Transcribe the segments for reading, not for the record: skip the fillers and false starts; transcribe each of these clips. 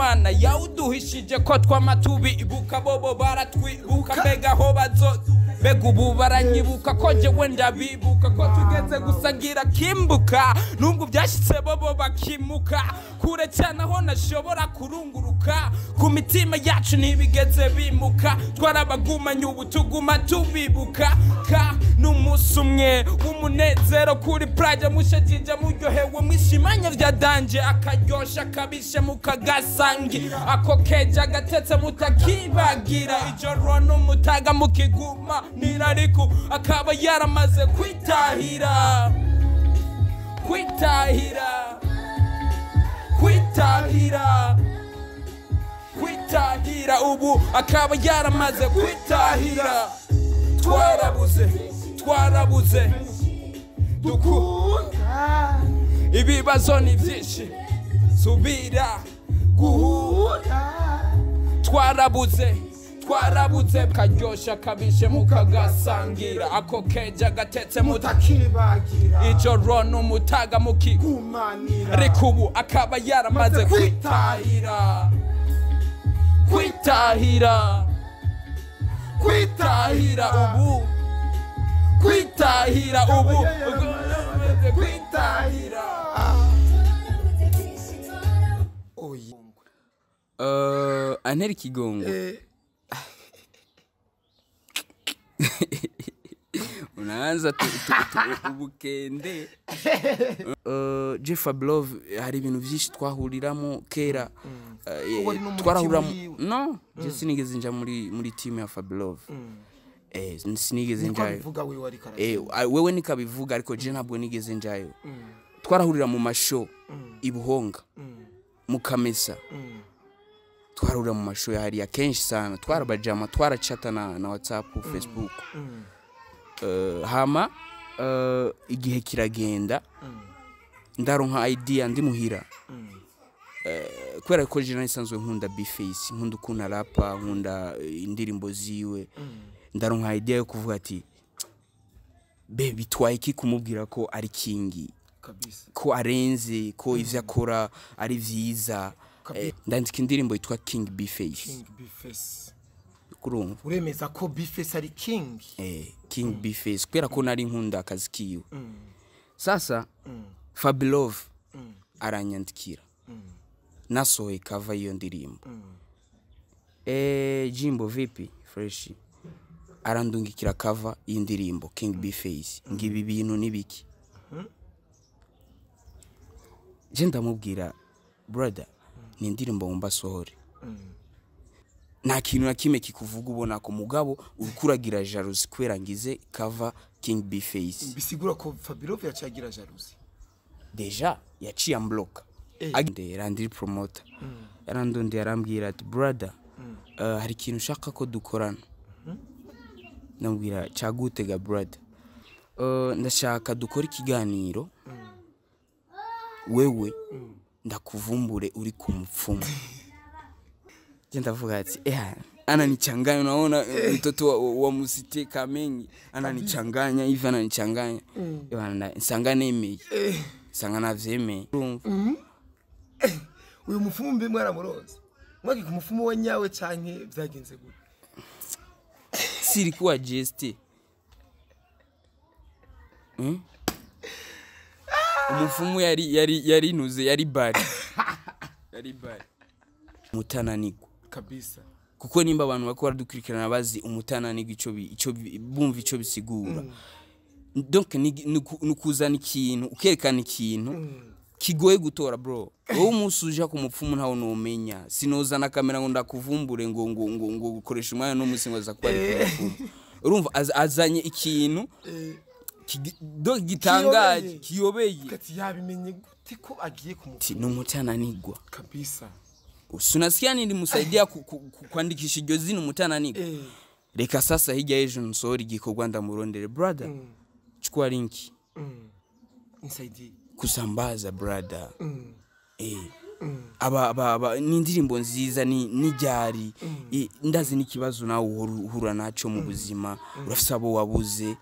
Mana yawuduhishije ko twama tubibuka, bobo baratwibuka, mbega aho bazo, mbega ubu baranyibuka ko jewe ndabibuka, ko tugeze gusangira kimbuka, nubwo byashitse bobo bakimuka kure cyane aho nashobora kurunguruka, ku mitima yacu ntibigeze bimuka, twarabagumanye ubu tuguma tubibuka. Ka n'umunsi umwe w'umunezero kuri plage, mushajije muryohewe mwishimanye vya danger, akaryosha kabishe mukagasangira, ako keja gatetse mutakibagira, ijoro n'umutaga mukiguma nirariku, akaba yaramaze kwitahira, kwitahira, kwitahira, kwitahira, ubu akaba yaramaze kwitahira. Twarabuze, twarabuze dukunda, ibibazo ni byinshi, subira guhura. Twarabuze, twarabuze, karyosha kabishe mukagasangira, ako keja gatetse mutakibagira, ijoro n'umutaga mukigumanira, ariko ubu akaba yaramaze kwitahira, kwitahira, kwitahira, ubu kwitahira, ubu kwitahira. Antera ikigongo unaanza ubukende. Jeff Love hari ibintu byinshi twahuriramo kera, twarahuramo. No, je sinigeze nja muri team ya Fablove. Sinigeze njayo. Wewe nikabivuga ariko je ntabwo nigeze njayo. Twarahurira mu mashow i Buhonga, mu Kamesa. Twarahurira mu mashow hariya kenshi sana, twarabajama, twarachata na WhatsApp, Facebook. Hama igihe kiragenda, ndaronka idea ndi muhira. Kubera ko je nsanzwe nkunda B-Face, nkunda ukuntu arapa, nkunda indirimbo ziwe. Ndaronka idea yo kuvuga ati be bitwaye iki kumubwira ko ari king kabisa, ko arenze, ko ivyo akora ari vyiza. Ndandika indirimbo yitwa King B-Face. King B-Face. Kurumva uremeza ko B-Face ari king? King B-Face kubera ko nari nkunda akazi kiwe. Sasa Fablove aranyandikira, nasohoye cover iyo ndirimbo. Jimbo vipi fresh, arandungikira cover y'indirimbo King B-Face, ngibi bintu nibiki. Je ndamubwira brother, ni indirimbo wumva sohore, nta kintu na kimwe kikuvuga ubona ko mugabo urikuragira jalousie kubera ngize cover King B-Face. Bisigura ko Fablove yacagira jalousie. Deja yaciye ambloka. Agende Landry promoter yarandonde yarambwira ati brother, hari ikintu ushaka ko dukorana. Ndamubwira cagutega brother, ndashaka dukora ikiganiro, wewe ndakuvumbure uri ku mupfumu. Ndavuga ati ananichanganya, unaona mtoto wa musite Kamengi ananichanganya hivi, ananichanganya. Nsanga nemeye, nsanga navyemeye. Uyu mupfumu mbe mwaramuronze? Mwagi ku mupfumu wa nyawe canke vyagenze gute? Sirikuwa geste. Umupfumu yari nuze, yari bari. Yari bari. Mutananirwa kabisa. Kuko nimba abantu bako baradukurikirana bazi umutananirwa ico bumva ico bisigura. Donc nukuzana ikintu, ukerekana ikintu kigoye gutora bro. Wowe umunsi uja ku mupfumu ntawo nomenya. Sinozana kamera ngo ndakuvumbure ngo ngo ngo ngo gukoresha umwanya no munsi ngo aza kuba ari ku mupfumu. Urumva azanye ikintu gitangaje, kiyobeye. Kati yabimenye gute ko agiye ku mupfumu? N'umutananirwa kabisa. Usunasikia nilimsaidia kuandikisha iryo zina umutananirwa. Reka sasa hirya y'ejo nsohora igikorwa ndamurondere brother. Chukua link. Nisaidie kusambaza brother. Aba ni indirimbo nziza ni ryari. Ndazi n'ikibazo nawe uhura naco mu buzima, urafise abo wabuze,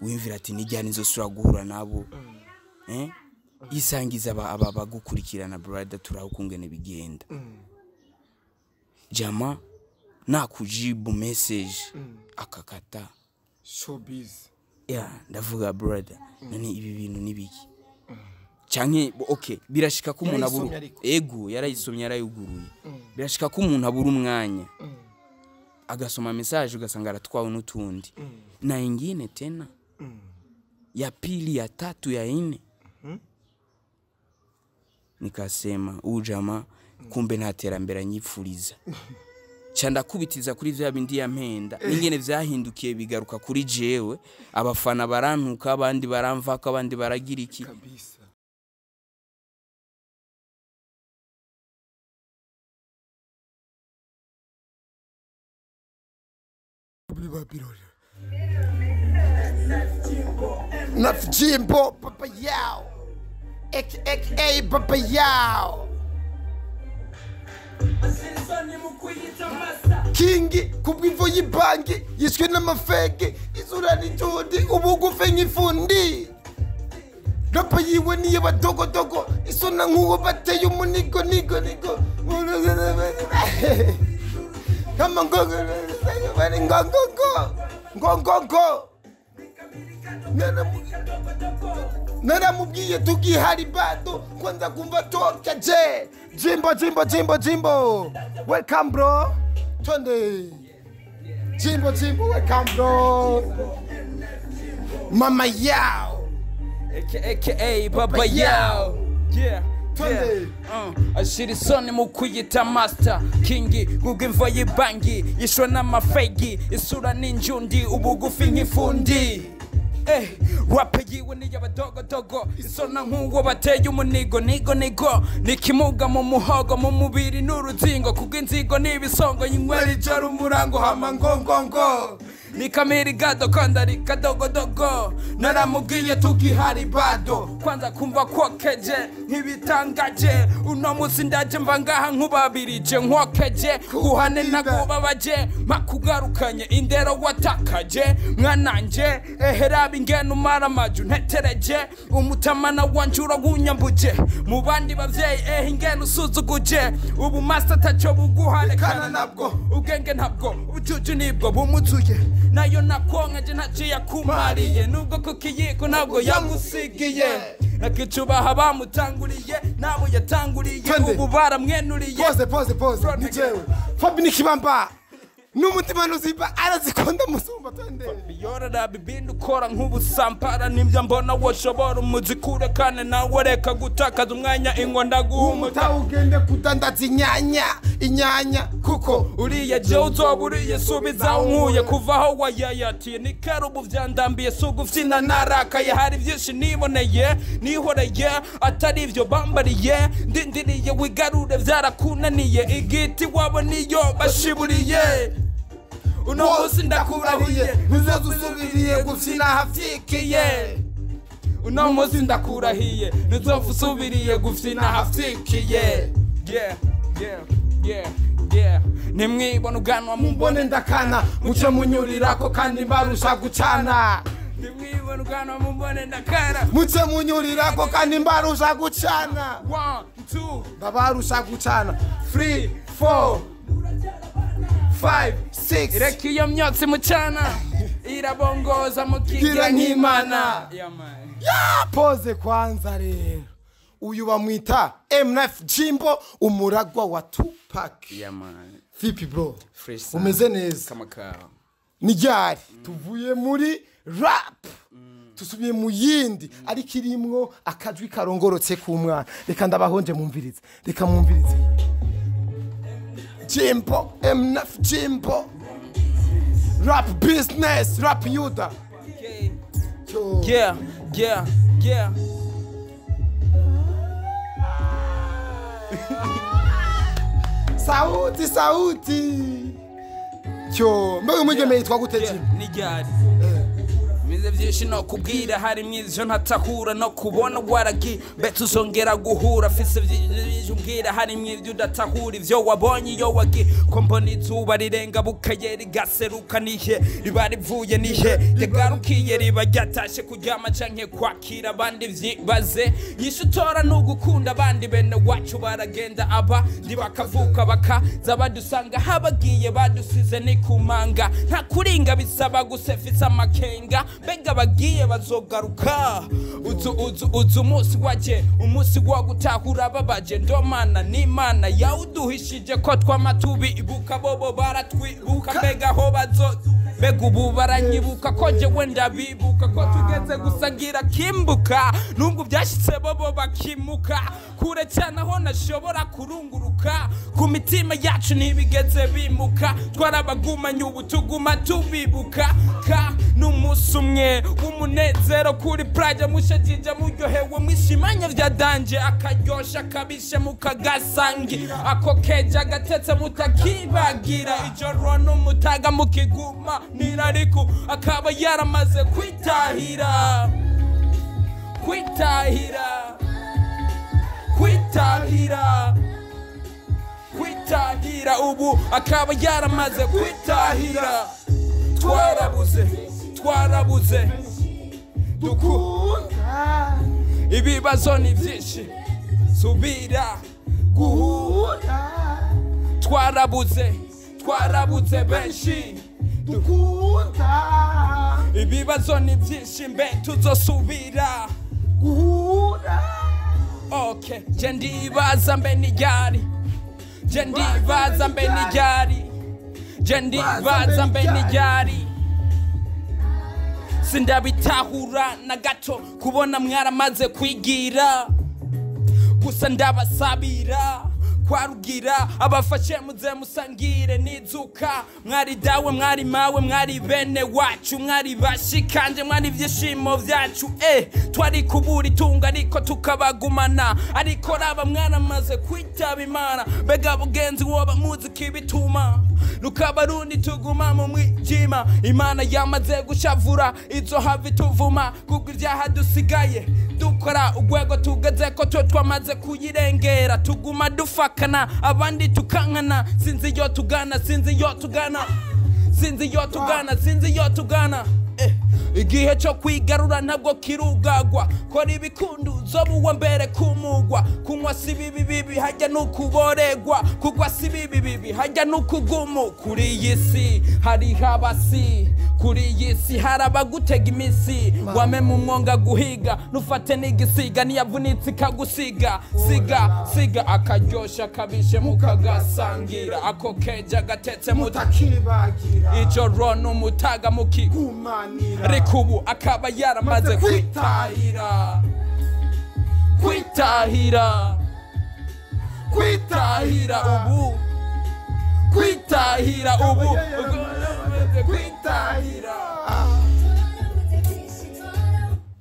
wiyumvira ati ni ryari nzosubira guhura nabo. Isangiza aba bagukurikirana brother, turahukungene bigenda. Jama nakujibu message akakata. Showbiz. Yeah, ndavuga brother, none ibi bintu nibiki? Canke okay, birashika ko umuntu abura. Yarayisomye ariko. Ego, yarayisomye, yarayuguruye. Birashika ko umuntu abura umwanya agasoma message, ugasanga aratwawe n'utundi na ingine tena ya pili, ya tatu, ya ine. Nikasema huyu jamaa kumbe nta terambere anyipfuriza. Ca ndakubitiza kuri vya bindi yampenda, n'ingene vyahindukiye bigaruka kuri jewe, abafana barantuka, abandi baramvako, abandi baragira iki. Kabisa. Nafjimbo Papa Yao aka Papa Yao Kingi kubw'imvo y'ibangi yishwe n'amafege, izura n'injundi, ubugufi nk'ifundi. Rapa yiwe niyo badogodogo, isona nk'uwo bateye umunigo nigo nigo kama ngo ngo ngo ngo ngo. Naramubwiye tugihari bado kwanza kumva toka je. Jimbo Jimbo Jimbo Jimbo, welcome bro. Twende Jimbo Jimbo, welcome bro. Mama Yao aka Baba Yao, yeah. Twende. Ashira isoni mu kwiyita master kingi kubw'imvo y'ibangi yishwe n'amafegi, isura n'injundi, ubugufi nk'ifundi. Rap yiwe ni y'abadogodogo, isona nk'uwo bateye umunigo nigo nigo, ni kimuga mu muhogo, mu mubiri n'uruzingo, kubw'inzigo n'ibisongo, yinywera ijoro umurango hama ngongongo ni kamiri gado kandari kadogodogo. Naramubwiye tugihari bado kwanza kumva kwokeje ntibitangaje, uno munsi ndaje mva ngaha nkubabirije nkokeje guhane ntakubabaje, makugarukanye indero watakaje mwananje. Eherabi ingene umara amaju ntetereje umutamana wanje urawunyambuje mu bandi bavyeyi, ehe ingene usuzuguje ubu master ataco buguha Kana nabwo. Ubwenge ntabwo, ubucucu nibwo bumuzuye, nayo nakonkeje ntacyo yakumariye, nubwo ku kiyiko ntabwo yagusigiye, nakicubaha bamutanguriye nabo yatanguriye. Twende. Ubu baramwenuriye. Pose pose pose, ni jewe Fabi Nikibamba n'umutima nuziba arazikonda musumba. Twende. Yorora bibindi ukora nk'ubusampara, nibyo mbona woshobora umuziki urekane nawe, reka gutakaza umwanya, ingo ndaguha umuta. Umuta ugende kudandaza inyanya inyanya kuko Uriya jewe uzoba uriye, subiza unkuye kuva aho wayayatiye, ni kera ubu vyandambiye, si ugufyina narakaye, hari vyinshi niboneye nihoreye atari ivyo bambariye, ndindiriye wigarure vyarakunaniye, igiti wabo niyo bashiburiye, uno munsi ndakurahiye ntuzoze usubiriye gufyina hafyikiye. Uno munsi ndakurahiye ntuzopfa usubiriye gufyina hafyikiye. Yeah, yeah, yeah, yeah. Nimwibona ubwanwa mumbone Mbone ndakana muce munyurirako kandi mbarusha gucana. Nimwibona ubwanwa mumbone ndakana. Muce munyurirako kandi mbarusha gucana. 1 2 Ndabarusha gucana. 3 4 5 6. Reka iyo myotsi mucana irabongoza mukigira Gira nk'imana. nk'Imana. Yeah, man. Pose kwanza rero, uyu bamwita MF Jimbo, umuragwa wa Tupac. Yeah, man. Vipi bro? Fresh sana. Umeze neza? Kama kawa. Ni ryari tuvuye muri rap tusubiye mu yindi, ariko irimwo akajwi karongorotse k'umwana? Reka ndabahonje mumvirize, reka mumvirize Jimbo MF Jimbo, rap business, rap yuda. Okay. Yo. Yeah. Sauti sauti cyo, mbega umwigeme yitwa gute? Yeah, Jimbo. Ni ryari? Meze Mfise vyinshi no kubwira, harimwo ivyo ntatahura no kubona waragi mbese uzongera guhura. Mfise vyinshi umbwira, harimwo ivyo udatahura, ivyo wabonye iyo wagi ko mbona izuba rirenga bukaye rigaseruka, nihe riba rivuye, nihe rigarukiye, riba ryatashe kuryama canke kwakira abandi? Vyibaze nyishu utora ni ugukunda abandi. Bene wacu baragenda, aba bakavuka bakaza badusanga habagiye badusize ni kumanga, nta kuringa bisaba gusefisa amakenga. Mbega bagiye bazogaruka? Uzu uzu uzu umunsi waje, umunsi wo gutahura babaje ndomana n'Imana yawuduhishije ko twama tubibuka, bobo baratwibuka. Mbega aho bazo, mbega ubu baranyibuka ko jewe ndabibuka, ko tugeze gusangira kimbuka, nubwo byashitse bobo bakimuka kure cyane aho nashobora kurunguruka. Ku mitima yacu ntibigeze bimuka, twarabagumanye, ubu tuguma tubibuka. Ka n'umunsi umwe w'umunezero kuri plage, mushajije, muryohewe, mwishimanye vya danger, akaryosha kabishe mukagasangi, ako keja gatetse mutakibagira, ijoro n'umutaga mukiguma nirariku akaba yaramaze kwitahira, kwitahira, kwitahira, kwitahira, ubu akaba yaramaze kwitahira. Twarabuze, twarabuze dukunda. Ibibazo ni byinshi, subira guhura. Twarabuze, twarabuze benshi dukunda. Ibibazo ni byinshi, mbe tuzosubira guhura? Okay, je ndibaza mbe ni ryari, je ndibaza mbe ni ryari, je ndibaza mbe ni ryari. Sindabitahura na gato kubona mwaramaze kwigira. Gusa ndabasabira kwarugira abafashe, muze musangire nizuka. Mwari dawe, mwari mawe, mwari bene wacu, mwari bashikanje, mwari ivyishimo vyacu. Twari kubura itunga ariko tukabagumana, ariko raba mwaramaze kwitaba Imana. Mbega bugenzi woba muzi kibituma rukabarundi tuguma mu mwijima? Imana yamaze gushavura, izo havi tuvuma kuko ibyaha dusigaye dukora, urwego tugeze ko twe twamaze kuyirengera. Tuguma dufakana, abandi tukankana. Sinzi iyo tugana, sinzi iyo tugana, sinzi iyo tugana, sinzi iyo tugana. Igihe cyo kwigarura ntabwo kirugagwa. Kora ibikundu uzoba uwa mbere kumugwa. Kunywa si bibi bibi, hajya nukuboregwa. Kugwa si bibi bibi, hajya nukugumu. Kuri iyi si hariho abasi, kuri iyi si hari abagutega iminsi. Wame mu mwonga guhiga, nufate n'igisiga niyavunitse ikagusiga. Siga siga akaryosha kabishe mukagasangira, ako keja gatetse muta mutakibagira, ijoro n'umutaga muki kumanira. Ariko ubu akaba yaramaze kwitahira, kwitahira, kwitahira, ubu kwitahira, ubu yaramaze kwitahira.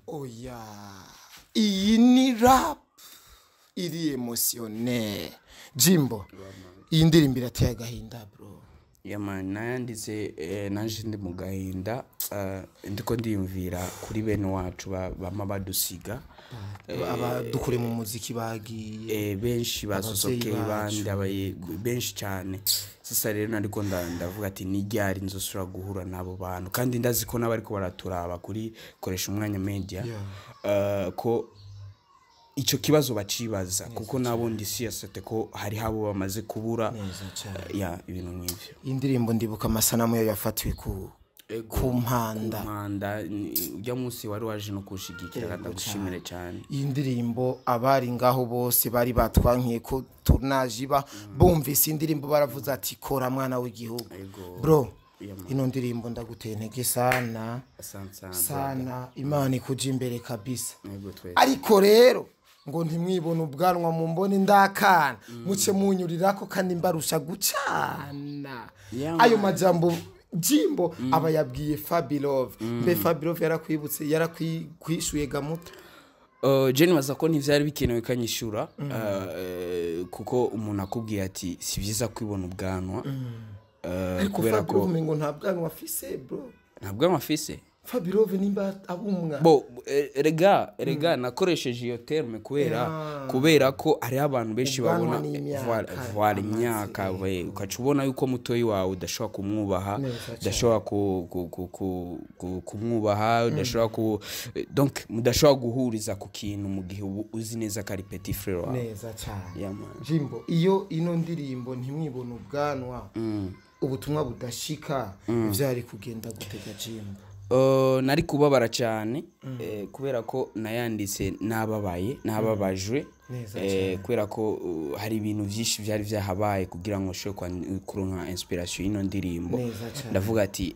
Oya, iyi ni rap iri émotionnel. Jimbo, iyi ndirimbo irateye agahinda, bro. Yeah man, nayanditse nanje ndi mu gahinda, ndiko ndiyumvira kuri bene wacu bama badusiga. Abadukure mu muziki bagiye. Benshi basosokeye. Abavyeyi bacu. Bandi benshi cyane. Sasa rero nariko ndavuga ati ni ryari nzosubira guhura n'abo bantu? Kandi ndazi ko n'abariko baraturaba kuri Koresha Umwanya Media, ko ico kibazo bacibaza, kuko nabo ndi siyasete ko hariho abo bamaze kubura. Neza cyane. Ya, ibintu nk'ivyo. Iyi ndirimbo ndibuka amasanamu yayo yafatiwe ku Mpanda. Mpanda. Ujya munsi wari waje no kushigikira, kandi ndagushimire cyane. Iyi ndirimbo abari ngaho bose bari batwankiye ko tournage iba, bumvise indirimbo baravuze ati: "Kora mwana w'igihugu." Ego. Bro, Yeah, man. ino ndirimbo ndaguteye intege sana. Asante sana. Sana, Imana ikuja imbere kabisa. Ego, twese. Ariko rero ngo ntimwibone ubwanwa mu mbone ndakana, muce munyurirako kandi mbarusha gucana. Yeah, Ayo man. majambo Jimbo aba yabwiye Fabilove. Mbe Fabilove yarakwibutse, yarakwishuye gamuta? Je nibaza ko ntivyari bikenewe kanyishura, kuko umuntu akubwiye ati si vyiza kwibona ubwanwa, Ariko kubera ko Fabilove ngo nta bwanwa afise, bro. Nta bwanwa afise. Fabirove nimba abumwa. Bo rega nakoresheje iyo terme kubera ko hariho abantu benshi Ubwanwa babona n'imyaka, voilà imyaka we, ukaca ubona yuko mutoyi wawe udashobora kumwubaha, Neza cyane. udashobora kumwubaha, udashobora ku donc mudashobora guhuriza ku kintu mu gihe ubu uzi neza ko ari petit frère wawe. Neza cyane. Yeah, man. Jimbo, iyo ino ndirimbo ntimwibone ubwanwa, ubutumwa budashika, vyari kugenda gutega, Jimbo? Nari kubabara cyane, kubera ko nayanditse nababaye, nababajwe. Neza Kubera ko hari ibintu byinshi byari byahabaye kugira ngo nshobore kuronka inspiration y'ino ndirimbo. Neza cyane. Ndavuga ati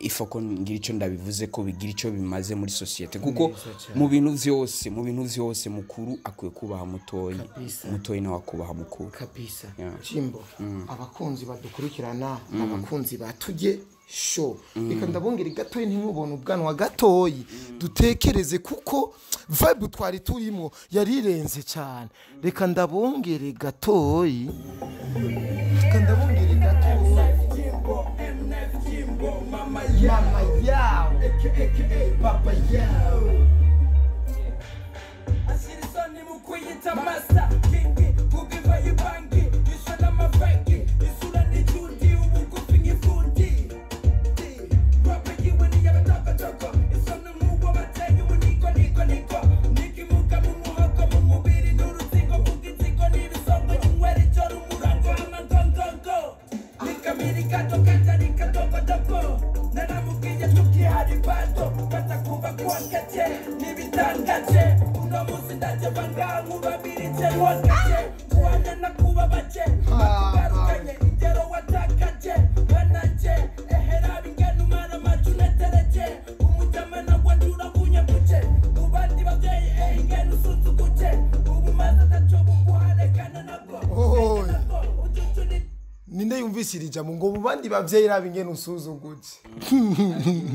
ifo ko ngira icyo ndabivuze, ko bigira icyo bimaze muri société, kuko Neza cyane. mu bintu vyose mukuru akwiye kubaha mutoyi, Kabisa. mutoyi nawe akubaha mukuru. Kabisa. Yeah. Jimbo, abakunzi badukurikirana, abakunzi batujye show, reka ndabongera gatoyi, ntimubone ubwanwa gatoyi, dutekereze kuko vibe twari turimo yarirenze cyane. Reka ndabongere gatoyi, reka ndabongere gatoyi. Mama Mama yao aka papa yao. Ashira isoni mu kwiyita masa kingi kugiva y'ibangi isha n'amafeki isura n'icuti ubugufi nk'ifundi. Rap yiwe ni y'abatokotoko, isoni nk'uwo bateye ubu niko niko niko nikimuka mu muhogo mu mubiri n'uruzingo vuga inzigo n'ibisongo nyinywera ijoro umurango amangongongo nikamiri gato katari katokotoko. Naramubwiye tukihari bato batakumva kuwakate n'ibitangaje. Uno munsi ndajeva ngankubabirije wakaje kuwana nakuba bake bakugarukanye ingero watakaje bananje ehera bingana umwana macu netereje umujama nawe turabunyabuje mu bandi babyeyi eh ingene usuzuguje ubu maze ataco buguharekana nabwo. Oy. Nabwo ucucuni. Ninde yumvise iri jambo ngo mu bandi bavyeyi raba ingene usuzuguje?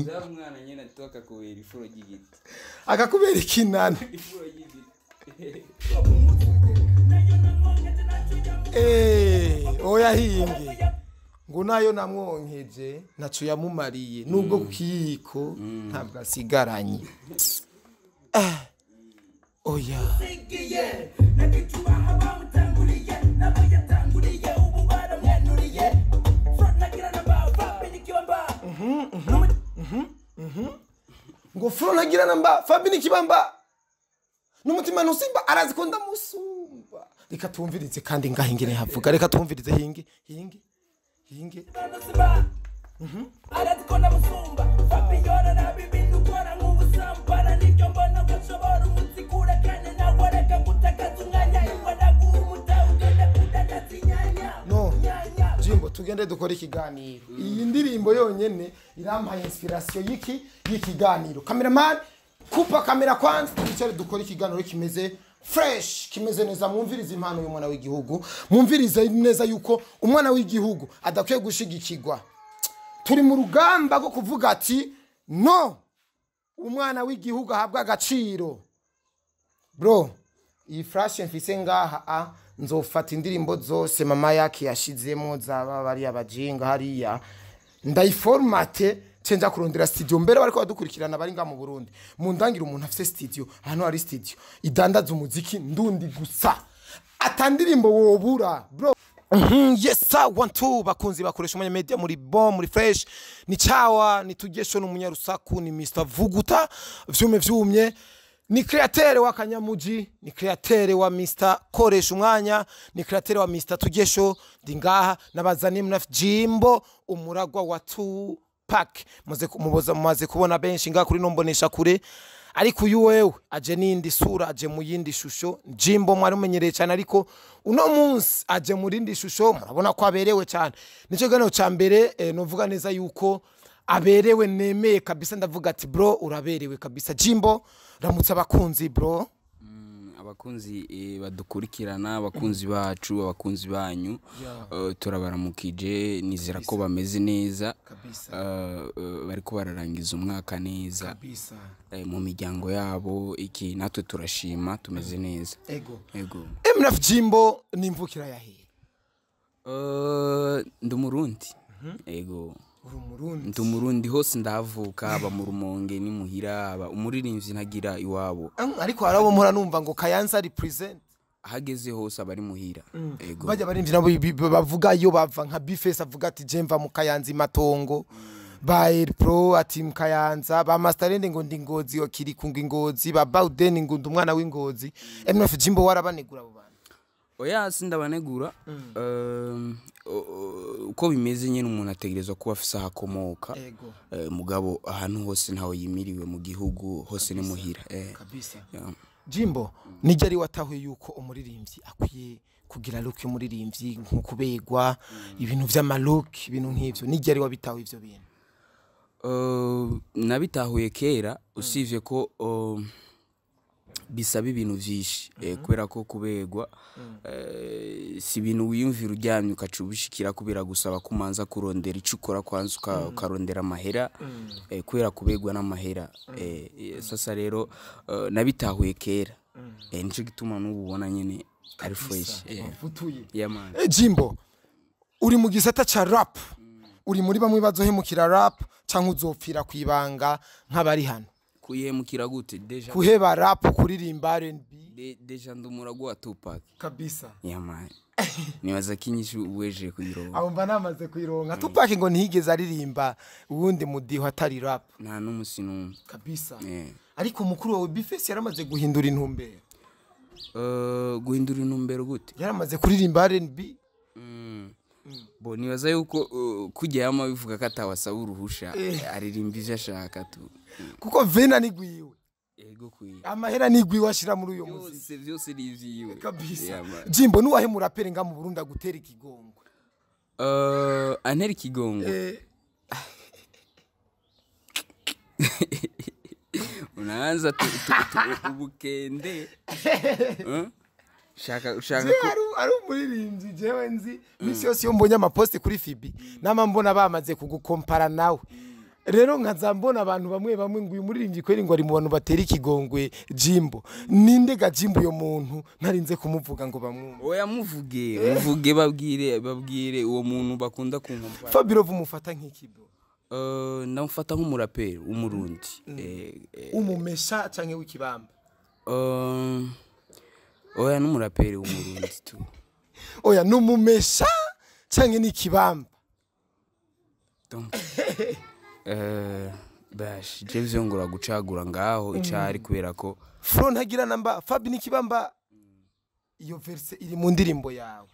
Zari umwana nyine atoka kubera ifuro ry'igiti. Akakubera ikinani. Ifuro ry'igiti. Oya, hinge ngo nayo namwonkeje ntaco yamumariye, nubwo ku kiyiko ntabwo asigaranye. Oya. Sigiye nakicubaha bamutanguriye nabo yatanguriye ubu baramwenuriye front nagira na ba fabi nikibamba. Ngo furo ntagira na mba fabi nikibamba n'umutima ntusimba, arazi ko ndamusumba. Reka tumvirize kandi ngaho ingene havuga. Reka tumvirize. Hinge, hinge, hinge. Ntusimba, arazi ko ndamusumba. Fabiola nabi ibintu ukora nk'ubusambara nibyo mbona ko nshobora umuziki urekane nawe, reka gutakaza umwanya iwe naguha umutahe ugende kudandaza inyanya. No. Nyanya. Jimbo, tugende dukore ikiganiro. Iyi ndirimbo yonyene irampaye inspiration y'iki y'ikiganiro. Cameraman, kupa kamera kwanza, twicare dukore ikiganiro kimeze fresh, kimeze neza. Mwumvirize impano y'umwana w'igihugu, mwumvirize neza yuko umwana w'igihugu adakwiye gushigikirwa. Turi mu rugamba rwo kuvuga ati no, umwana w'igihugu ahabwa agaciro. Bro, iyi flash mfise ngaha, a nzofata indirimbo zose mama yake yashizemo zaba bariya bajinga hariya, ndayiformate cenja kurondera studio. Mbere bariko badukurikirana bari nga mu Burundi, mundangira umuntu afise studio, ahantu hari studio idandaza umuziki ndundi gusa, atandirimbo wobura, bro. Yes sir, one two, bakunzi bakoresha umwanya media, muri bon, muri fresh, ni chawa ni tugesho n'umunyarusaku, ni Mr Vuguta vyume vyumye, ni créateur wa Kanyamuji, ni créateur wa Mr Koresha umwanya, ni créateur wa Mr Tugesho. Ndi ngaha nabazaniye mna Jimbo, umuragwa wa Tupac. Muze muboza mumaze kubona benshi ngaha kuri nombonesha kure, ariko uyu wewe aje n'indi sura, aje mu yindi shusho. Jimbo mwari mumenyereye cyane, ariko uno munsi aje mu rindi shusho. Murabona ko aberewe cyane. Nicyo gano ca mbere, novuga neza yuko aberewe, nemeye kabisa. Ndavuga ati bro, uraberewe kabisa. Jimbo, ramutse abakunzi, bro. Abakunzi badukurikirana, abakunzi bacu, abakunzi banyu, turabaramukije. Nizera ko bameze neza. Kabisa. Bariko bararangiza umwaka neza Kabisa. Mu miryango yabo iki, natwe turashima, tumeze neza. Ego. Ego. MNF Jimbo ni imvukira yahe? Ndi umurundi, ego. Uri Umurundi. Ndi Umurundi, hose ndahavuka, haba mu Rumonge ni muhira, haba umuririmbyi ntagira iwabo. Ariko hari abo mpora numva ngo Kayanza represent. Ahageze hose aba ari muhira. Ego. Bajya baririmbyi nabo bavuga iyo bava, nka Bface avuga ati je mva mu Kayanza imatongo, ba El Pro ati mu Kayanza, ba Masterende ngo ndi Ngozi wa Kirikunga Ingozi, ba Bauden ngo ndi umwana w'Ingozi. MF Jimbo, warabanegura abo bantu? Oya, sindabanegura. Uko bimeze nyine, umuntu ategerezwa kuba afise aho akomoka. Mugabo ahantu hose ntaho yimiriwe mu gihugu, hose ni muhira. Kabisa. Yeah. Jimbo, nijya ari watahuye yuko umuririmbyi akwiye kugira look y'umuririmbyi, nko kubegwa ibintu vy'ama look, ibintu nk'ivyo, nijya ari wabitahuye ivyo bintu? Nabitahuye kera, usivye ko bisaba ibintu vyinshi, kubera ko kubegwa si ibintu wiyumvira uryamye ukaca ubishikira, kubera gusaba kumanza kurondera ico ukora kwanza, ukarondera amahera, kubera kubegwa n'amahera. Sasa rero nabitahuye kera, nico gituma n'ubu ubona nyene ari fresh. Wafutuye. Yeah, man. Jimbo, uri mu gisata ca rap, uri muri bamwe bazohemukira rap canke uzopfira kwibanga nk'abari hano? Kuyihemukira gute déjà? Kuheba rap, kuririmba R&B. Déjà ndi umuragu wa Tupac. Kabisa. Yeah, man. Nibaza ko inyishu uwejeje kuyironka. Aho mba namaze kuyironka. Tupac ngo ntiyigeze aririmba uwundi mudiho atari rap. Nta n'umusi n'umwe. Kabisa. Ariko mukuru wawe Bface yaramaze guhindura intumbero. Guhindura intumbero gute? Yaramaze kuririmba R&B. Bo nibaza yuko kujya yama bivuga ko atawasaba uruhusha, aririmba ivyo ashaka tu. Kuko vena ni gwiwe. Ego kwiye. Amahera ni gwiwe ashira muri uyo muziki. Byose byose ni ivyiwe. Kabisa. Yeah, man. Jimbo, nuwahe muraperi nga mu Burundi agutera ikigongwe? Antera ikigongo? Unaanza ubukende. Shaka ushaka Je ko ari umuririmbyi jewe nzi misi yose iyo mbonye amaposti kuri Fibi, nama mbona bamaze kugukompara nawe, rero nkaza mbona abantu bamwe bamwe ngo uyu muririmbyi kweri ngo ari mu bantu batera ikigongwe Jimbo. Ninde ga Jimbo uyo muntu, ntarinze kumuvuga ngo bamwumve? Oya, muvuge, muvuge, babwire, babwire uwo muntu bakunda kunkompara. Fabirov umufata nk'ikibo? Ndamufata nk'umuraperi w'Umurundi. Umumesha canke w'ikibamba? Oya, n'umuraperi w'Umurundi tu. Oya, numumesha canke n'ikibamba? Donc bash je vyongora gucagura ngaho icari kubera ko Fro ntagira namba, Fabi n'ikibamba, iyo verse iri mu ndirimbo yawe.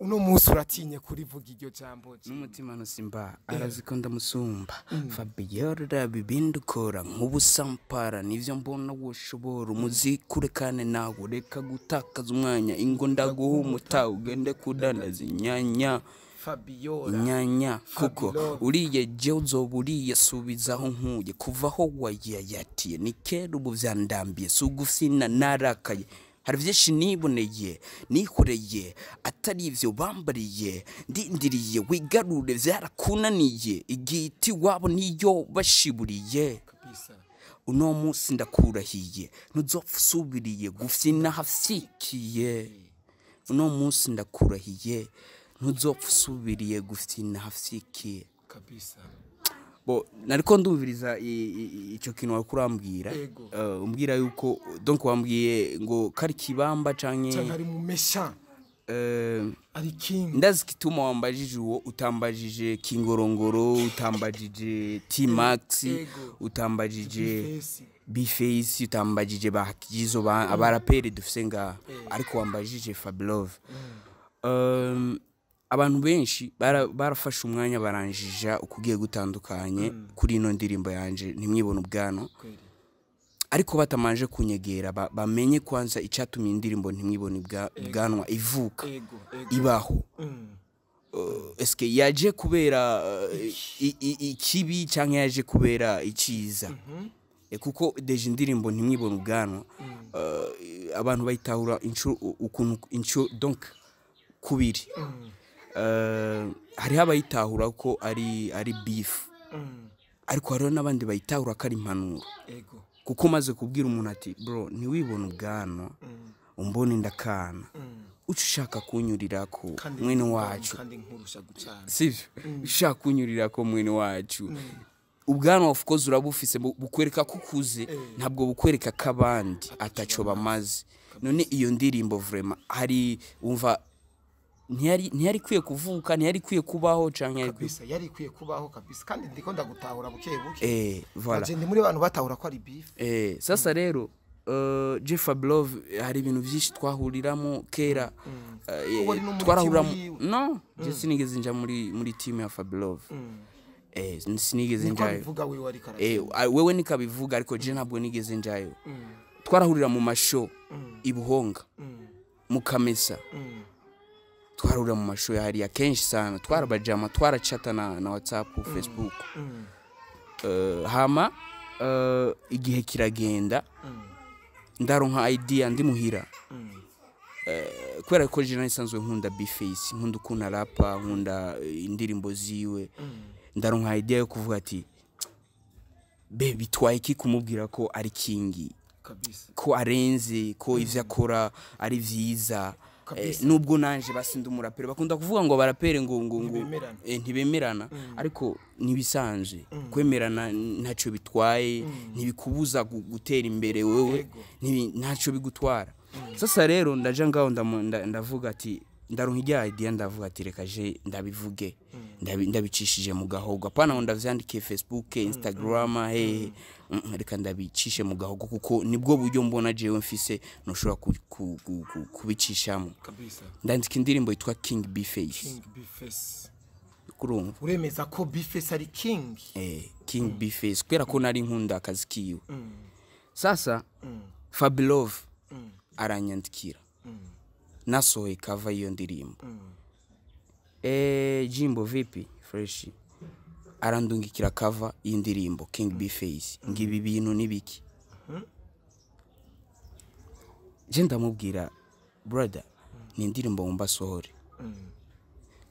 Uno munsi uratinye kurivuga iryo jambo? N'umutima ntusimba, arazi ko ndamusumba. Fabiola, bibindi ukora nk'ubusampara, nivyo mbona woshobora umuziki, urekane nawe, reka gutakaza umwanya, ingo ndaguha umuta ugende kudandaza inyanya. Fabiola. Inyanya kuko Fabulous. uriye je uzoba uriye, subizaho nkuye kuvaho wayayatiye ni kera, ubu vyandambiye, si ugufyina narakaye, hari vyinshi niboneye nikoreye atari ivyo bambariye, ndindiriye wigarure, vyarakunaniye, igiti wabo niyo bashiburiye. Kabisa. Uno munsi ndakurahiye, ntuzopfa usubiriye gufyina hafyikiye. Uno munsi ndakurahiye, ntuzopfa usubiriye gufyina hafyikiye. Kabisa. Bo nariko ndumviriza ico kintu wariko urambwira. Ego. Umbwira yuko donc wambwiye ngo kari kibamba canke canke ari mumesha, ari king? Ndazi kituma wambajije uwo, utambajije Kingorongoro, utambajije T-Max, Ego. utambajije Bface. Bface, utambajije ba Kizo, ba abaraperi dufise ngaha, ariko wambajije Fablove. Abantu benshi barafashe umwanya baranjija ukugiye gutandukanye kuri ino ndirimbo yanje ntimwibone ubwano, Kweli. ariko batamanje kunyegera bamenye kwanza icatumye indirimbo ntimwibone ubwanwa ivuka, ego ego ibaho. Eske yaje kubera ikibi canke yaje kubera iciza? Kuko déjà indirimbo ntimwibone ubwanwa, abantu bayitahura inshuro ukuntu inshuro donc kubiri. Hariho abayitahura ko ari beef, ariko hariho n'abandi bayitahura ko ari impanuro. Kuko umaze kubwira umuntu ati bro, ntiwibone ubwanwa, umbone ndakana. Uca ushaka kunyurirako mwene wacu, kandi nkurusha gucana. Sivyo? Ushaka kunyurirako mwene wacu, ubwanwa of course urabufise, bukwereka ko ukuze, ntabwo bukwereka ko abandi ataco bamaze. None iyo ndirimbo vraiment hari umva ntiyari ikwiye kuvuka, ntiyari ikwiye kubaho, canke yari ikwiye? Kabisa, yari ikwiye kubaho kabisa, kandi ndiko ndagutahura buke buke. Voilà. Naje ndi muri bantu batahura ko ari beef. Sasa rero Jeff Love hari ibintu byinshi twahuriramo kera. Ubu ari no muri Twarahurira team yiwe. No, je sinigeze nja muri team ya Fablove. Sinigeze Niko njayo. abivuga wewe, ariko Wewe nikabivuga, ariko je ntabwo nigeze njayo. Twarahurira mu mashow i Buhonga, mu Kamesa. Twarahurira mu mashow ya hariya kenshi sana, twarabajama, twarachata na WhatsApp, Facebook. Hama igihe kiragenda, ndaronka idea ndi muhira. Kubera ko je nsanzwe nkunda B-Face, nkunda ukuntu arapa, nkunda indirimbo ziwe, ndaronka idea yo kuvuga ati: "Be bitwaye iki kumubwira ko ari king, ko arenze, ko ivyo akora ari vyiza?" Nubwo nanje basi ndi umuraperi, bakunda kuvuga ngo abaraperi ngo Ntibemerana. Ntibemerana, ariko nibisanzwe kwemerana, ntacyo bitwaye, ntibikubuza gutera imbere wewe. Ntacyo bigutwara. Sasa rero ndaja ngaho, ndavuga ati ndaronka ijya idea, ndavuga ati: "Reka je ndabivuge." Ndabicishije mu gahogo, apana ngo ndavyandikiye Facebook, Instagram, hehe. Reka ndabicishe mu gahogo, kuko nibwo buryo mbona jewe mfise ntushobora kubicishamo. Ndandika indirimbo yitwa King B-Face. King B-Face. Kurumva? Uremeza ko B-Face ari king? King B-Face, kubera ko nari nkunda akazi kiwe. Sasa Fabilove aranyandikira nasohoye cover y'iyo ndirimbo. "Jimbo, vipi?" "Fresh." Arandungikira cover y'indirimbo King B-Face, ngo: "Ibi bintu ni biki?" Je ndamubwira: "Brother, ni indirimbo wumva sohore."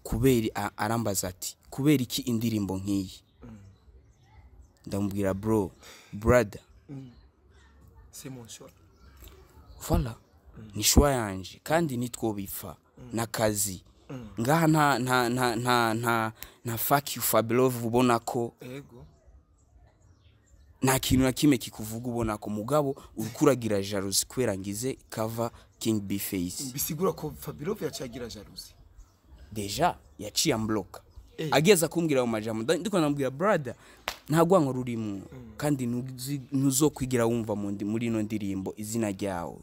Kubera arambaza ati: "Kubera iki indirimbo nk'iyi?" Ndamubwira: "Bro, brother, C'est mon choix." Voilà, ni choix yanje kandi nitwobipfa n'akazi ngaha. Nta fuck you Fabilove, ubona ko nta kintu na kimwe kikuvuga, ubona ko mugabo uriko uragira jalousie kubera ngize cover King B Face. Bisigura ko Fabilove yacagira jalousie? Déjà yaciye ambloka ageza kumbwira mu majambo. Ndiko ndamubwira: "Brother, nta rwango rurimo, kandi ntuzokwigira wumva muri ino ndirimbo izina ryawe.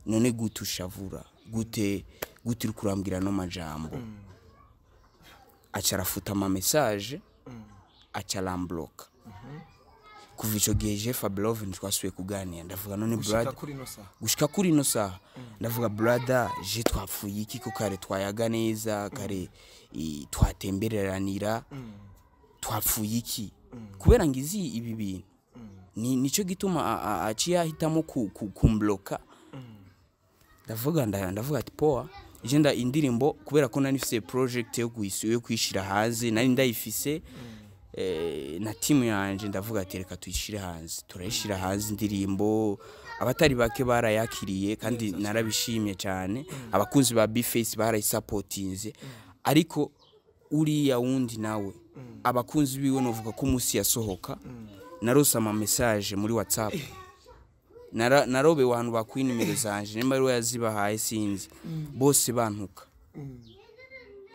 None gute ushavura, gute gute uri kurambwira no majambo?" Aca arafuta ama message, aca arambloka. Kuva ico gihe je Fabilove ntitwasubiye kuganira. Ndavuga: "None Gushika brother," kuri ino saha. Gushika kuri ino saha. Ndavuga: "Brother, je twapfuye iki, ko kare twayaga neza, kare twatembereranira? Twapfuye iki kubera ngizi ibi bintu? Ni nico gituma aciye ahitamo kumbloka?" Ndavuga ndavuga ati: "Poa." Je nda indirimbo, kubera ko nari nifise project yo kuyishira hanze, nari ndayifise na timu yanje, ndavuga ati: "Reka tuyishire hanze." Turayishira hanze indirimbo, abatari bake barayakiriye kandi narabishimye cyane. Abakunzi ba B-Face barayisapotinze, ariko uriya wundi nawe abakunzi biwe, novuga ko umunsi yasohoka narose ama message muri WhatsApp. Narobewe ahantu bakuye nimero zanje, nimba ari we yazibahaye sinzi, bose bantuka.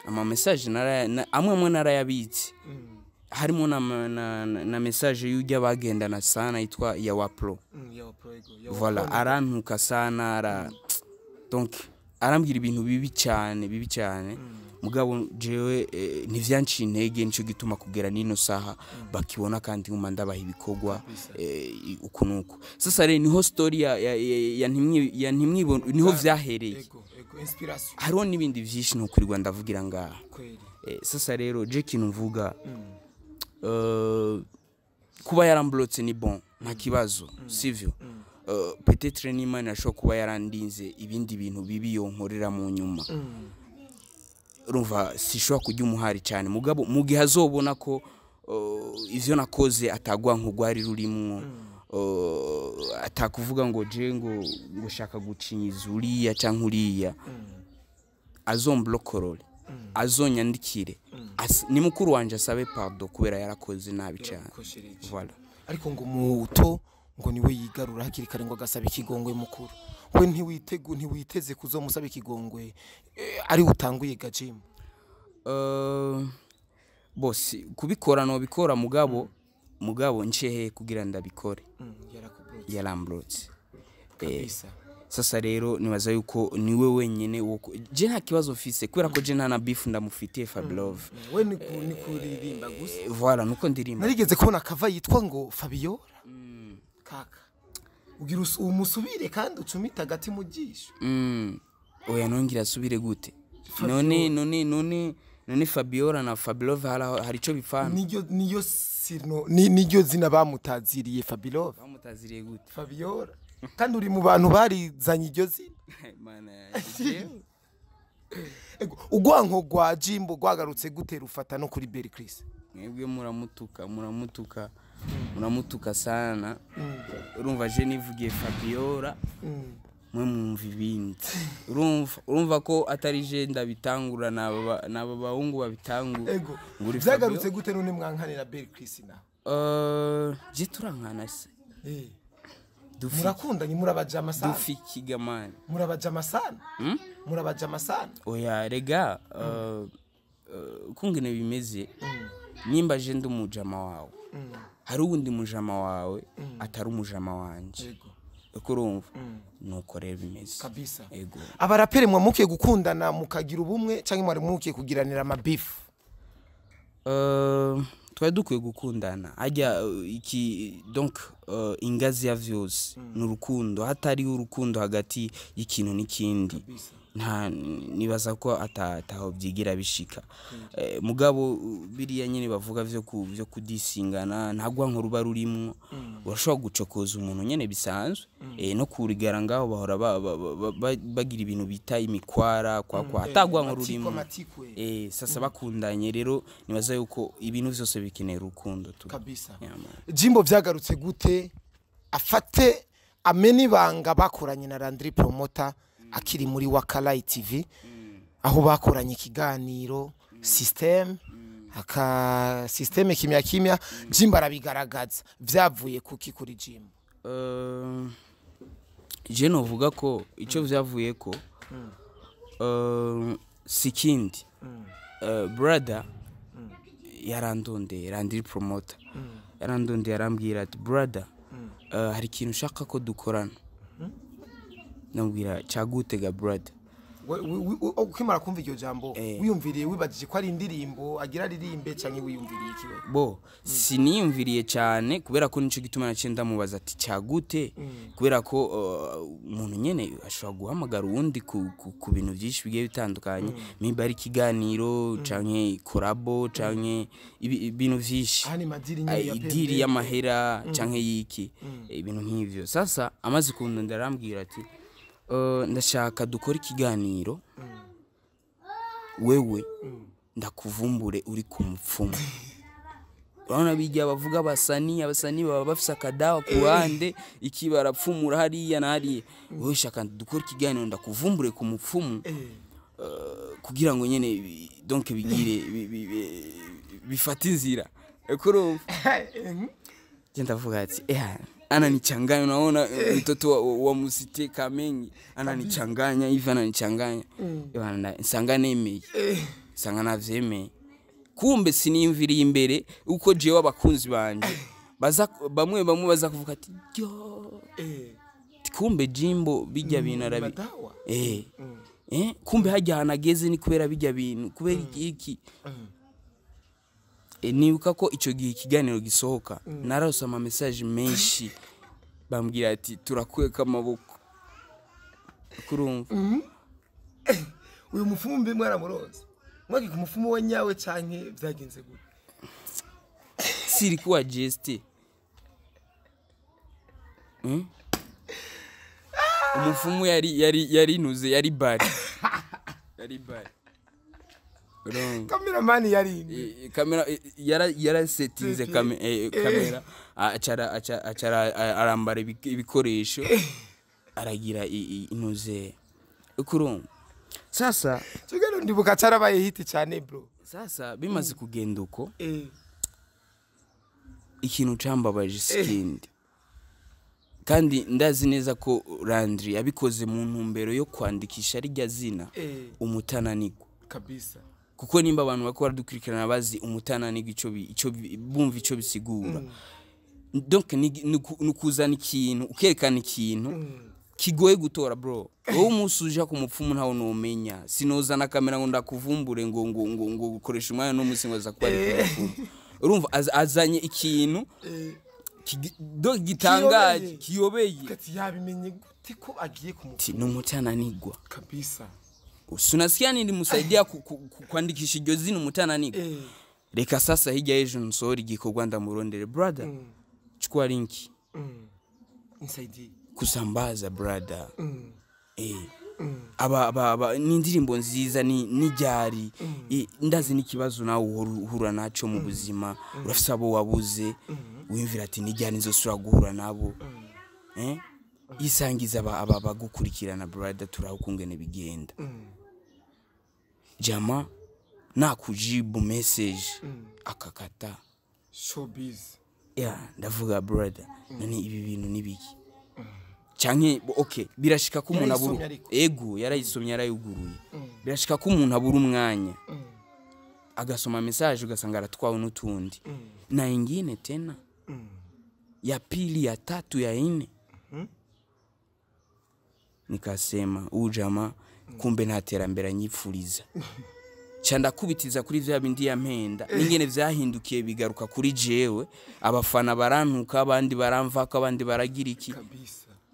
Ama message amwe amwe narayabitse, harimo na message y'ujya bagendana sana yitwa ya Pro. Yawa Pro, ego. Yawa Voilà. Pro. Arantuka sana, donc arambwira ibintu bibi cyane, bibi cyane. Mugabo jewe ntivyanciye intege, nico gituma kugera nino saha bakibona kandi nguma ndabaha ibikorwa uku nuku. Sasa rero niho story ya ntimwibona, niho vyahereye. Ego, ego, inspiration. Hariho n'ibindi vyinshi ntukurirwa ndavugira ngaha. Sasa rero je kintu mvuga, kuba yaramblotse ni bon, nta kibazo, sivyo? Peut-être n'Imana irashobora kuba yarandinze ibindi bintu bibi yonkorera mu nyuma. Urumva sishobora kujya umuhari cyane, mugabo mu gihe azobona ko ivyo nakoze atagwa nk'urwari rurimwo. Atakuvuga ngo je ngo shaka gucinyiza uriya canke uriya, azomblokorore, azonyandikire. Ni mukuru wanje, asabe pardon kubera yarakoze nabi cyane. Yarakoshereje. Voilà. Ariko ngo muto ngo niwe yigarura hakiri kare, ngo agasaba ikigongwe mukuru. We ntiwiteze kuzomusaba ikigongwe, ari utanguye gajimu? Bose kubikora nobikora, mugabo ncehe kugira ndabikore? Yarakubrotse. Yarambrotse. Kabisa. Sasa rero nibaza yuko niwe wenyene je nta kibazo mfise, kubera ko je nta na beef ndamufitiye Fabilove. We ni kuririmba gusa. Voilà, nuko ndirimba. Narigeze kubona kava yitwa ngo Fabiola kaka, ugira umusubire kandi ucumita agati mu jisho. Oya, nongira asubire gute? None Fabiola na Fabilove hari ico bipfana? Niyo sino niryo zina bamutaziriye, Fabilove. Bamutaziriye gute? Fabiola, kandi uri mu bantu barizanye iryo zina. Mana yanjye. Ego, urwanko rwa Jimbo rwagarutse gute rufata no kuri Berry Chris? Mwebwe muramutuka, muramutuka, muramutuka sana. Urumva, je nivugiye Fabiola, mwe mwumva ibindi. Urumva ko atari je ndabitangura, n'aba bahungu babitangura. Ego. Nguri. Vyagarutse gute none mwankanira Berry Chris na? Je turankana se? Dufi. Murakundanye, murabajama sana. Dufi kigamani. Murabajama sana, murabajama sana. Oya rega, kungene bimeze, nimba je ndi umujama wawe, hari uwundi mujama wawe atari umujama wanje. Uko urumva, nuko rero bimeze. Kabisa. Ego. Abaraperi mwamukiye gukundana mukagira ubumwe, cyangwa mwari mukiye kugiranira amabifu? Twari dukwiye gukundana hajya iki, donc ingazi ya vyose ni urukundo. Hatariho urukundo hagati y'ikintu n'ikindi, nta nibaza ko ataho byigira bishika. Mugabo biriya nyene bavuga vyo kudisingana, nta rwanko ruba rurimwo. Urashobora gucokoza umuntu nyene bisanzwe, no kurigara ngaho bahora bagira ibintu bita imikwara kwa atagwanko rurimwo. Amatikwe. Sasa bakundanye rero, nibaza yuko ibintu vyose bikenera urukundo tu. Kabisa. Yeah, man. Jimbo vyagarutse gute afate amena ibanga bakoranye na Landry Promoter akiri muri Wakalai TV, aho bakoranye ikiganiro system aka system kimya kimya, Jimbo arabigaragaza? Vyavuye kuki kuri Jimbo? Je novuga ko ico vyavuye ko si kindi, brother yarandondeye, Landry Promoter yarandondeye, arambwira ati: "Brother, hari ikintu ushaka ko dukorana." Ndamubwira: "Cagutega, brother?" Ukimara kumva iryo jambo, wiyumviriye, wibajije ko ari indirimbo agira aririmbe, canke wiyumviriye ikiwe? Bo siniyumviriye cyane, kubera ko nico gituma naciye ndamubaza ati: "Cagute?" Kubera ko umuntu nyene ashobora guhamagara uwundi ku bintu byinshi bigiye bitandukanye, nimba ari ikiganiro canke collabo canke ibintu vyinshi. Aha ni madiri nyene ya Idiri PMD. y'amahera canke y'iki, ibintu nk'ivyo. Sasa amaze kundondera arambwira ati: "Ndashaka dukore ikiganiro, wewe ndakuvumbure uri ku mupfumu." Urabona bijya bavuga abasani baba bafise akadawa ku ruhande, iki, barapfumura hariya na hariya. "Wowe shaka dukore ikiganiro ndakuvumbure ku mupfumu, kugira ngo nyene donc bigire bifate inzira." Eko urumva, je ndavuga ati: "Ananichanganya." Unaona, mtoto wa musite Kamengi ananichanganya hivi, ananichanganya. Bana, nsanga nemeye, nsanga navyemeye. Kumbe siniyumviriye imbere uko jewe abakunzi banje baza, bamwe bamwe baza kuvuga ati: "Yo, kumbe Jimbo bijya bintu arabi Madawa. Kumbe hajya ahantu ageze ni kubera bijya bintu, kubera iki iki." Nibuka ko icyo gihe ikiganiro gisohoka narose ama message menshi, bambwira ati: "Turakweka amaboko." Kurumva. Uyu mupfumu mbe mwaramuronze, mwagi ku mupfumu wa nyawe, canke vyagenze gute? Sirikuwa geste. Umufumu yari nuze, yari bari. Urumva? Cameraman yari Kamera yarasetinze kamera, acara acara arambara ibikoresho, aragira intuze ukurumva sasa. Kiganiro ndibuka carabaye hit cyane, bro. Sasa bimaze kugenda uko, ikintu cambabaje sikindi, kandi ndazi neza ko Landry yabikoze mu ntumbero yo kwandikisha rijya zina umutananigwa. Kuko nimba abantu bako baradukurikirana bazi umutananigwa ico bumva ico bisigura, donc ni ukuzana ikintu, ukerekana ikintu kigoye gutora, bro. Wowe umunsi uja ku mupfumu ntawo numenya, sinozana kamera ngo ndakuvumbure ngo gukoresha umwanya no munsi ngo aza kuba ari ku mupfumu. Urumva azanye ikintu donc gitangaje, kiyobeye. Kati yabimenye gute ko agiye ku Ati, ni umutananigwa. Sunasikia nilimsaidia kuandikisha iryo zina umutananigwa. Reka sasa hirya y'ejo nsohora igikorwa ndamurondere: "Brother, chukua link." Nisaidie. Kusambaza, brother. Aba ni indirimbo nziza, ni nijyari. Ndazi n'ikibazo nawe uhora uhura naco mu buzima, urafise abo wabuze, wiyumvira ati nijyari nzosubira guhura nabo. Isangiza aba bagukurikirana, brother, turaho ukungene bigenda. Jama nakujibu message akakata. Showbiz. Ya, ndavuga: "Brother, none ibi bintu ni biki?" Canke okay, birashika ko umuntu abura Yarayisomye ariko. Ego, yarayisomye, yarayuguruye. Birashika ko umuntu abura umwanya agasoma message, ugasanga aratwawe n'utundi na ingine tena ya pili, ya tatu, ya ine. Nikasema huyu jamaa kumbe nta terambere anyipfuriza. Ca ndakubitiza kuri vya bindi yampenda n'ingene vyahindukiye bigaruka kuri jewe, abafana barantuka, abandi baramvako, abandi baragira iki.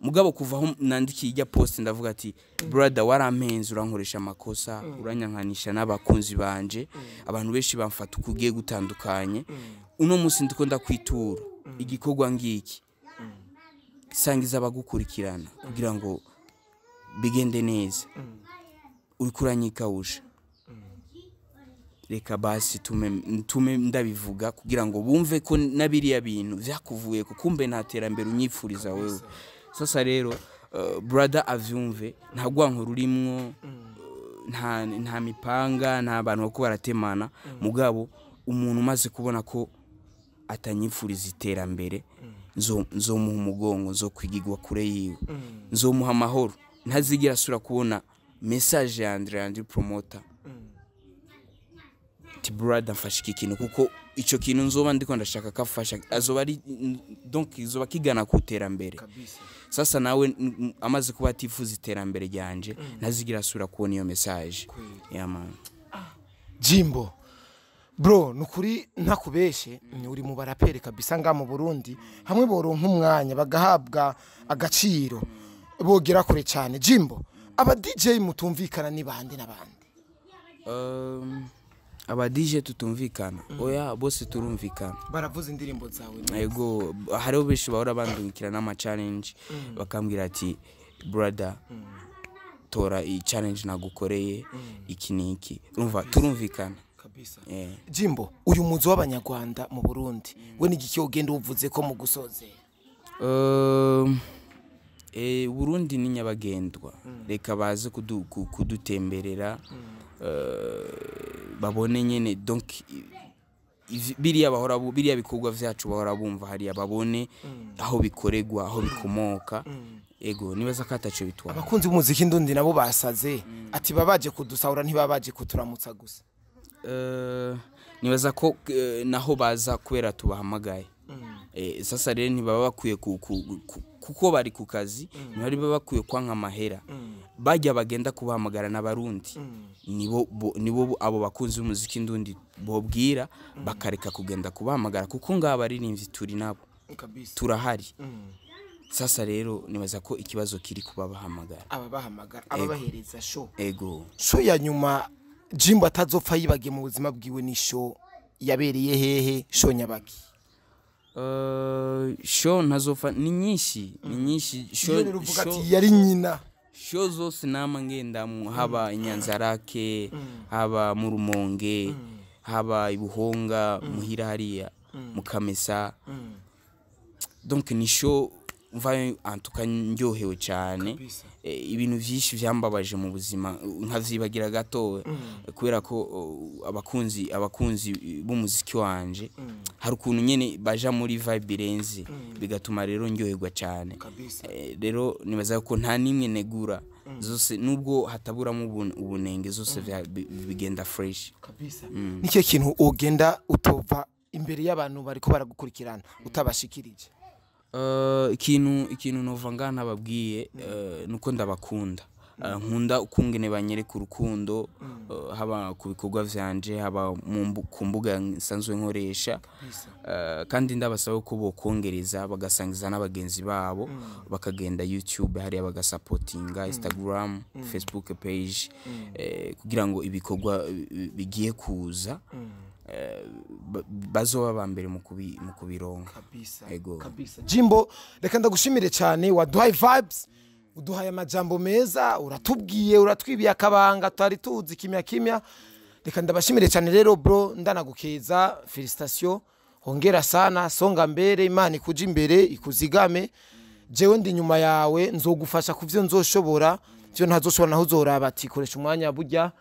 Mugabo kuva aho nandikiye ijya post, ndavuga ati: "Brother, warampenze, urankoresha amakosa, uranyankanisha n'abakunzi banje, abantu benshi bamfata uko ugiye gutandukanye. Uno munsi ndiko ndakwitura igikorwa ngiki, sangiza abagukurikirana kugira ngo bigende neza. Uriko uranyikawusha, reka basi tume ndabivuga kugira ngo bumve ko na biriya bintu vyakuvuye, kumbe nta terambere unyipfuriza wewe." Sasa rero brother avyumve, nta rwanko rurimwo, nta mipanga, nta bantu bako baratemana. Mugabo umuntu umaze kubona ko atanyipfuriza iterambere, nzomuha umugongo, nzokwigigwa kure yiwe, nzomuha amahoro, ntazigera asubira kubona message ya Andre Andre Promoter ati: "Brother, mfasha iki kintu," kuko ico kintu nzoba ndiko ndashaka ko afasha azoba ari donc izoba kigana ku iterambere. Sasa nawe amaze kuba atifuza iterambere ryanje, ntazigira asubira kubona iyo message, yeah man. Jimbo, bro, nukuri ntakubeshe, uri mu baraperi kabisa nga mu Burundi hamwe boronka umwanya bagahabwa agaciro bogera kure cyane. Jimbo, aba DJ mutumvikana ni bande n'abandi? Aba DJ tutumvikana? Oya, bose turumvikana. Baravuza indirimbo zawe? Ego, hariho benshi bahora bandungikira n'ama challenge, bakambwira ati: "Brother, tora iyi challenge nagukoreye iki n'iki." Urumva turumvikana. Jimbo, uyu muzi w'abanyarwanda mu Burundi we ni igiki ugenda uvuze ko mu gusozera? Burundi ni nyabagendwa, reka baze kudutemberera, babone nyene donc biriya bahora biriya bikorwa vyacu bahora bumva hariya, babone aho bikoregwa, aho bikomoka. Ego, nibaza ko ataco bitwara. Abakunzi b'umuziki ndundi nabo basaze ati babaje kudusahura, ntibabaje kuturamutsa gusa. Nibaza ko naho baza kubera tubahamagaye. Sasa rero ntibaba bakwiye kuko bari ku kazi, ntibari baba bakwiye kwanka amahera bajya bagenda kubahamagara n'abarundi nibo abo bakunzi b'umuziki ndundi bobwira bakareka kugenda kubahamagara, kuko ngaba abaririmbyi turi nabo turahari. Sasa rero nibaza ko ikibazo kiri kubabahamagara. Ababahamagara, ababahereza show. Ego. Show ya nyuma Jimbo atazopfa yibagiye mu buzima bwiwe ni show yabereye hehe, show nyabaki? Show ntazopfa ni nyinshi, ni nyinshi show. Iyo rero uvuga ati yari nyina. Show zose nama ngendamwo, haba Inyanzarake, haba mu Rumonge, haba Ibuhonga, muhira hariya mu Kamesa. Donc ni show mvayo antuka ndyohewe cyane. Ibintu vyinshi vyambabaje mu buzima nkavyibagira gato, kubera ko abakunzi b'umuziki wanje hari ukuntu nyene baja muri vibe irenze, bigatuma rero ndyoherwa cyane. Rero nibaza ko nta nimwe negura, zose nubwo hataburamo ubunenge, zose bigenda fresh. Kabisa. Nicyo kintu ugenda utova imbere y'abantu bariko baragukurikirana utabashikirije? Ikintu nova ngaha ntababwiye, nuko ndabakunda. Nkunda ukungene banyereka urukundo, haba ku bikorwa vyanje, haba ku mbuga nsanzwe nkoresha. Kandi ndabasaba ko bokongereza bagasangiza n'abagenzi babo, bakagenda YouTube hariya bagasapotinga, Instagram, Facebook page, kugira ngo ibikorwa bigiye kuza bazoba ba mbere mu kubironka. Ego. Kabisa. Jimbo, reka ndagushimire cyane, waduhaye vibes, uduhaye amajambo meza, uratubwiye, uratwibiye akabanga tutari tuzi kimya kimya. Reka ndabashimire cyane rero bro, ndanagukeza, félicitations, hongera sana, songa mbere, Imana ikuja imbere ikuzigame. Jewe ndi nyuma yawe, nzogufasha kuvyo nzoshobora, vyo ntazoshobora naho uzoraba ati koresha umwanya, burya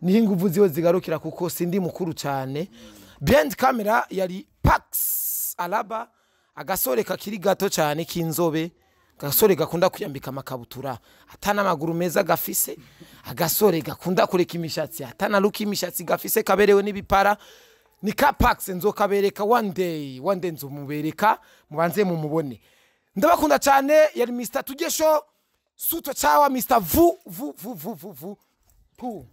niho inguvu ziwe zigarukira, kuko sindi mukuru cyane. Behind camera yari Pax Alaba, agasore kakiri gato cyane k'inzobe, agasore gakunda kwiyambika amakabutura atana amaguru meza gafise, agasore gakunda kureka imishatsi atana luka imishatsi gafise, kaberewe n'ibipara. Ni ka Pax, nzokabereka one day, one day nzomubereka, mubanze mumubone. Ndabakunda cyane. Yari Mr Tugesho Suto Chawa, Mr Vu Vu Vu Vu Vu Vu Pu.